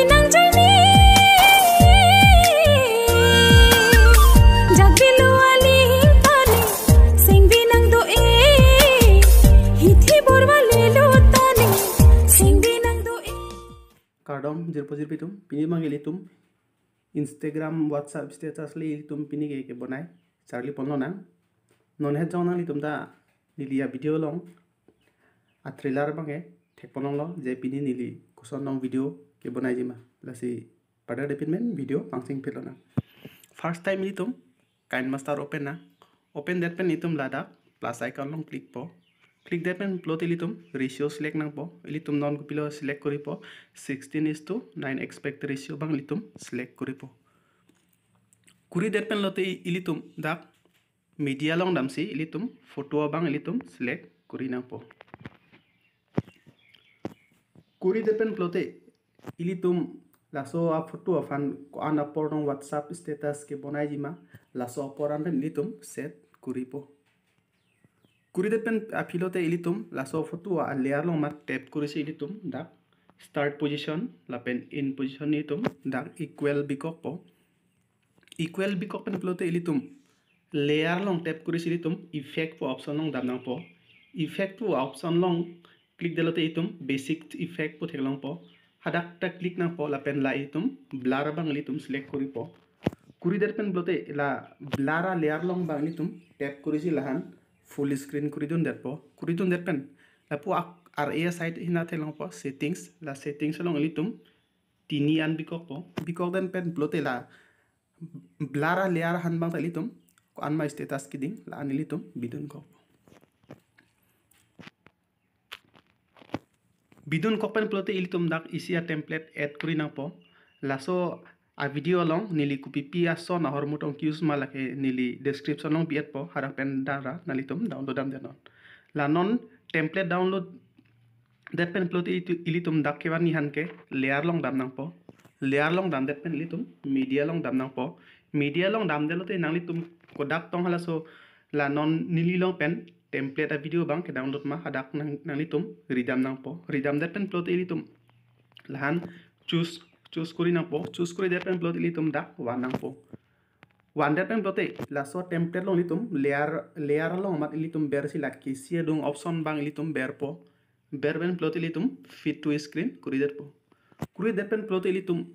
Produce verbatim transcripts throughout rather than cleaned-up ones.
Nang join ni, jak bilo aling tani, sing binang do e, hithi bor vale lo tani, sing binang do e. Kardom jirpo jirpi atum, pini abang ilitum Instagram, WhatsApp status le ilitum pini ke kebonai charli ponlonang. Non het jong nanglitum ta neli a-video along a-trailer abang ke thek ponlonglo je pini neli koson along video kebonaiji ma. Lasi pada depin men video pangsing phit lonang. First time ilitum KineMaster open nang. Open det pen ilitum ladak plus icon along click po. Click det pen pulote ilitum ratio select nangpo. Ilitum non kopilo select koripo, sixteen is to nine aspect ratio abang ilitum select koripo. Kori det pen lote ilitum dak media along damsi ilitum photo abang ilitum select kori nangpo. Kori det pen pulote ilitum laso a-photo aphan ko-an apor along WhatsApp status kebonaiji ma, laso apor an pen ilitum set koripo. Kori det pen aphi lote ilitum laso photo a-layer along mat tap korisi ilitum dak start position lapen end position ilitum dak equal bikokpo. Equal bikok pen pulote ilitum layer along tap korisi ilitum effect pu option along dam nangpo. Effect pu option along click det lote ilitum basic effect pu theklongpo. Hadak ta click nangpo lapen la ilitum blur abang ilitum select koripo. Kori det pen pulote la blur a-layer along abang ilitum tap korisi lahan full screen koridun detpo. Koridun det pen lapu ak R A side hina theklongpo settings. La settings along ilitum tini an bikokpo. Bikok det pen pulote la blur a-layer aphan abang ta ilitum ko-an ma status keding la an ilitum bidunkokpo. Bidunkok pen pulote ilitum dak isi a-template add kori nangpo. Laso a-video along neli kopipi ason ahormu tong ke-use ma lake neli description along bi-add po, hadak pen dara nanglitum download damde non. La non template download det pen pulote ilitu-, ilitum dak kevan nihan ke layer along dam nangpo. Layer along dam det pen ilitum media along dam nangpo. Media along dam det lote nanglitum kodak tong halaso la non neli along pen template a-video abang ke download ma hadak nang, nanglitum ridam nangpo. Ridam det pen pulote ilitum lahan choose, choose kori nangpo. Choose kori det pen pulote ilitum dak van nangpo. Van det pen pulote laso template along ilitum layer, layer along mat ilitum bersi la kisi adung option abang ilitum berpo. Ber pen pulote ilitum fit to screen kori detpo. Kori det pen pulote ilitum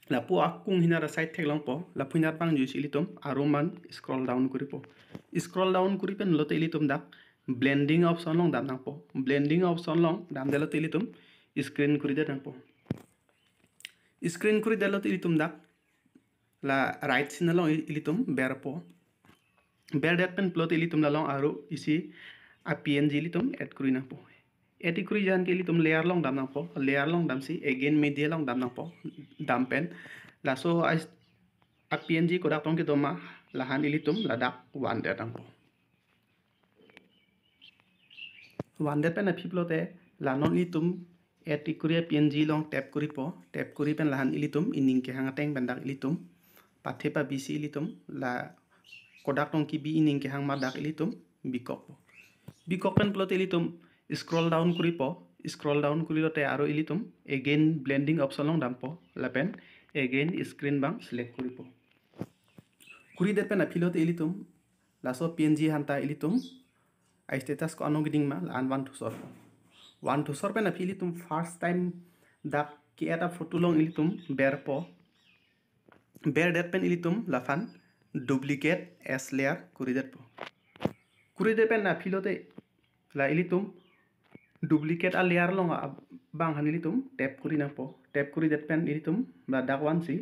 lapu akung hina ra side theklongpo, lapu hina abang juisi ilitum arum an scroll down koripo. Scroll down kori pen lote ilitum dak blending option along dam nangpo. Blending option along dam det lote ilitum screen kori det nangpo. Screen kori det lote ilitum dak la right scene along i-, ilitum berpo. Ber det pen pulote ilitum la along aru isi a-P N G ilitum add kori nangpo. Add kori jan ke ilitum layer along dam nangpo. Layer along damsi again media along dam nangpo. Dam pen laso a-, a-P N G kodak tong kedo ma lahan ilitum ladak van det nangpo. Van det pen aphi pulote la non ilitum add kori a-P N G along tap koripo. Tap kori pen lahan ilitum ining kehang ateng pen dak ilitum pathe pabisi ilitum la kodak tong kebi ining kehang ma dak ilitum bikokpo. Bikok pen pulote ilitum scroll down koripo. Scroll down kori lote aru ilitum again blending option along dampo lapen again screen abang select koripo. Kori det pen aphi lote ilitum laso P N G aphanta ilitum a-status ko-an keding ma la an van thusor. Van thusor pen aphi ilitum first time dak ke-add a-photo along ilitum berpo. Ber det pen ilitum laphan duplicate as layer kori detpo. Kori det pen aphi lote la ilitum duplicate a-layer along abang aphan ilitum tap kori nangpo. Tap kori det pen ilitum ladak vansi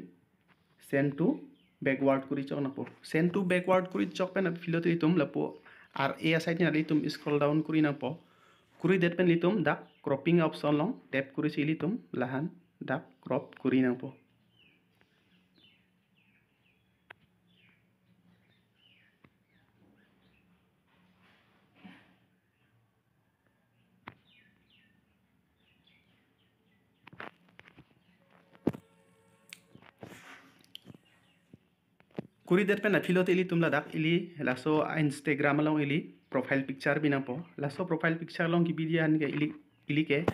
send to backward kori chok nangpo. Send to backward kori chok pen aphi lote ilitum lapu R A side na ilitum scroll down kori nangpo. Kori det pen ilitum dak cropping option along tap korisi ilitum lahan dak crop kori nangpo. Kori det pen aphi lote ilitum ladak ili laso Instagram along ili profile picture bi nangpo. Laso profile picture along kebi dia han ke ili, ili ke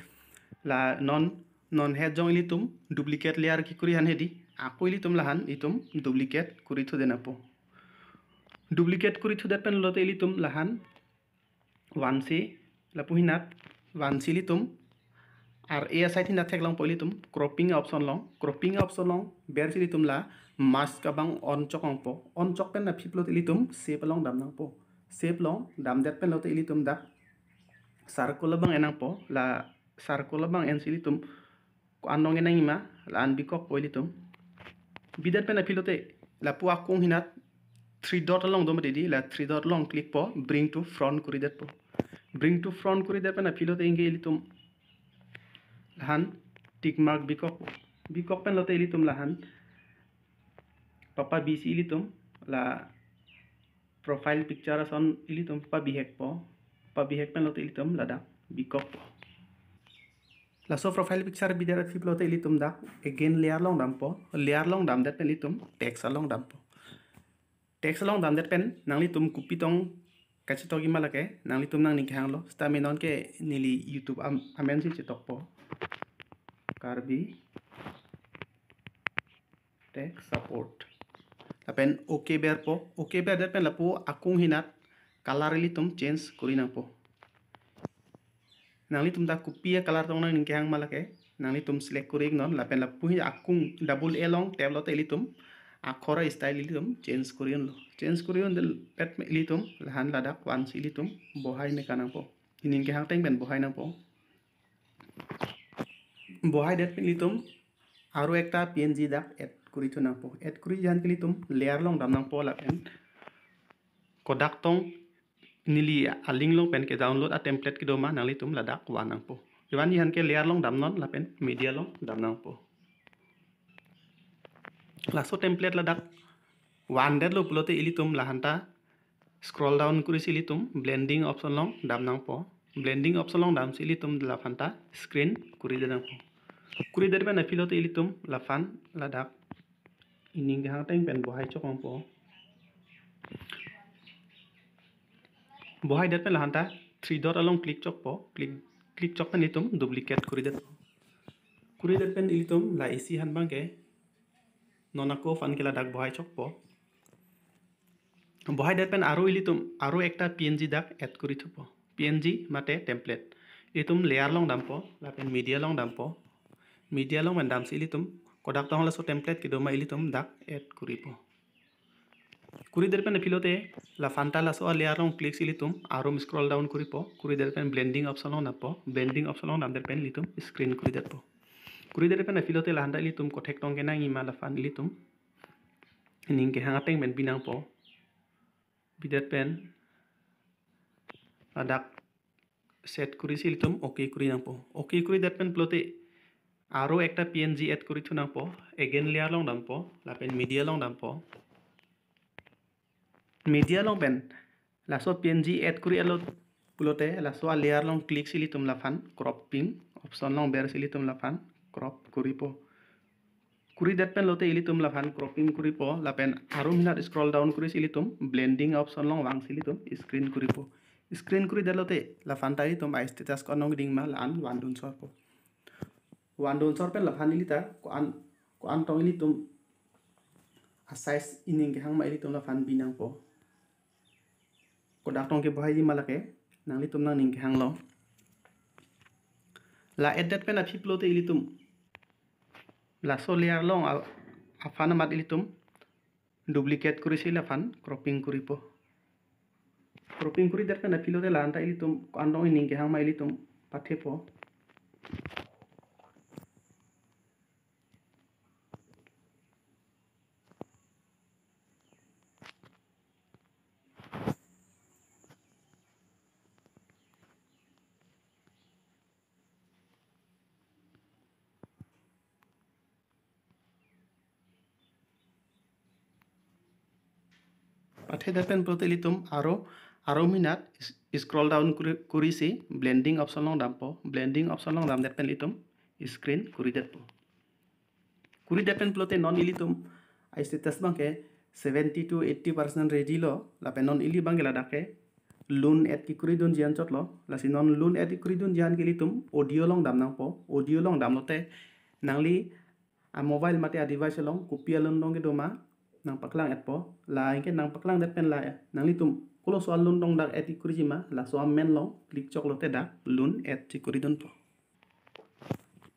la non Non het jong ilitum duplicate layer kekuri aphan hedi, ako ilitum lahan itum duplicate kuri thudet nangpo. Duplicate kuri thudet pen lote ilitum lahan vansi, lapu hinat vansi ilitum ar-e aside hinat theklongpo ilitum cropping option along, cropping option along bersi ilitum la mask abang on chok nangpo. On chok pen aphi pulote ilitum shape along dam nangpo. Shape along damdet pen lote ilitum dak circle abang en nangpo, la circle abang ensi ilitum ko-an along en nangjima, la-an bikokpo ilitum. Bidet pen aphi lote lapu akung hinat three dot along do mati di, la three dot along click po, bring to front kuridet po. Bring to front kuridet pen aphi lote ingke ilitum lahan tick mark bikokpo. Bikok pen lote ilitum lahan papa bisi ilitum la profile picture ason ilitum pabihekpo. Pabihek pen lote ilitum ladak bikokpo. Laso profile picture bidet aphi pulote ilitum dak again layer along dampo. Layer along damdet pen ilitum text along dampo. Text along damdet pen nanglitum kopi tong kachetoki ma lake nanglitum nangning kehanglo. Sitame nonke neli YouTube am-, amensi chetokpo. Karbi tech support. Lapen okay berpo, okay berdet pen lapu akung hinat color ilitum change kuri nangpo. Nanglitum ta kopi acolor tong nangning kehang ma lake nanglitum select kuri iknon, lapen lapu hi akung double A along tap lote ilitum akhor style ilitum change kuri unlo. Change kuri undet pen ilitum lahan ladak vansi ilitum bohai meka nangpo. Ining kehang ateng pen bohai nangpo. Bohaidet pen ilitum aro ekta P N G dak add kuri thu nangpo. Add kuri aphan ke ilitum layer along dam nangpo lapen kodak tong neli a-link along pen ke download a-template kedo ma nanglitum ladak van nangpo. Ivan aphan ke layer along damnon lapen media along dam nangpo. Laso template ladak vandetlo pulote ilitum lahan ta scroll down kurisi ilitum blending option along dam nangpo. Blending option along damsi ilitum laphan ta screen kuridet nangpo. Kuridet pen aphi lote ilitum laphan ladak ining kehang ateng pen bohai chok nangpo. Bohaidet pen lahan ta three dot along click chokpo. Click, click chok pen ilitum duplicate kuridet. Kuridet pen ilitum la isi aphan abang ke non ako aphan ke ladak bohai chokpo. Bohaidet pen aro ilitum aro ekta P N G dak add kuri thupo. P N G mate template. Ilitum layer along dampo, lapen media along dampo. Media along pen damsi ilitum kodak tong laso template kedo ma ilitum dak add kuripo. Kuridet pen aphi lote laphan ta laso a-layer along click si ilitum arum scroll down kuripo. Kuridet pen blending option along dampo. Blending option along damdet pen ilitum screen kuridetpo. Kuridet pen aphi lote lahan ta ilitum kothek tong kenangjima laphan ilitum ining kehang ateng pen bi nangpo. Bidet pen ladak set kurisi ilitum okay kuri nangpo. Okay kuridet pen pulote aro ekta P N G add kuri thu nangpo. Again layer along dampo, lapen media along dampo. Media along pen laso P N G add kuri-etlo pulote laso a-layer along click si ilitum laphan cropping option along bersi ilitum laphan crop kuripo. Kuridet pen lote ilitum laphan cropping kuripo, lapen arum hinat scroll down kurisi ilitum blending option along vangsi ilitum screen kuripo. Screen kuridet lote laphan ta ilitum a-status ko-an along dingma la-an vandun sorpo. Vandun sor pen laphan ili ta ko-an, ko-an tong ilitum a-size ining kehang ma ilitum laphan bi nangpo. Kodak tong ke bohaiji ma lake nanglitum nangning kehanglo. La add det pen aphi pulote ilitum laso layer along a-, aphan amat ilitum duplicate kurisi laphan cropping kuripo. Cropping kuridet pen aphi lote la-an ta ilitum ko-an tong ining kehang ma ilitum pathepo. Pathe det pen pulote ilitum aro, aro minat is-, scroll down kuri, kurisi blending option along dampo. Blending option along damdet pen ilitum screen kuridetpo. Kuridet pen pulote non ilitum a-status abangke seventy to eighty percent ready lo, lapen non ili abangke ladak ke lun add kekuridunji anchotlo. Lasi non lun add kekuridunji an ke ilitum audio along dam nangpo. Audio along damlote nangli a mobile mate a device along kopi alun along kedoma nangpaklang-etpo. La anke nangpaklangdet pen la nanglitum koloso alun along dak add kekuriji ma, laso amen along click choklote dak lun add chekuridunpo.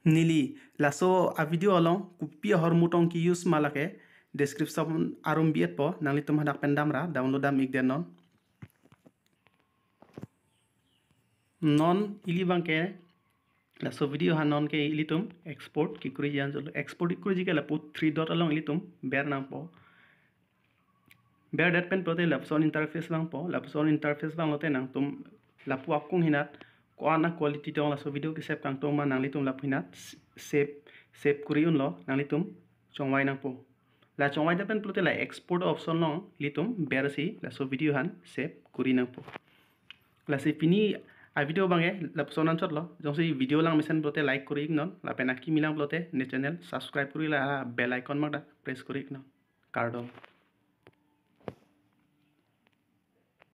Neli laso a video along kopi ahormu tong ke-use ma lake description arum bi-etpo, nanglitum hadak pen damra download dam-ikdet non. Non ili abangke laso video ahan non ke ilitum export kekuriji anchotlo. Export kekuriji ke lapu three dot along ilitum ber nangpo. Berdet pen pulote lapuson interface vangpo. Lapuson interface vanglote nangtum lapu akung hinat ko-an a quality tong laso video kesep kangtung ma nanglitum lapu hinat save, save kuri unlo, nanglitum chongvai nangpo. La chongvaidet pen pulote la export option along ilitum bersi laso video ahan save kuri nangpo. Lasi pini a video abangke lapuson anchotlo. Jongsi video langmesen pulote like kuri-iknon, lapen akimi lang pulote ne channel subscribe kuri la bell icon mark dak press kuri-iknon. Kardom.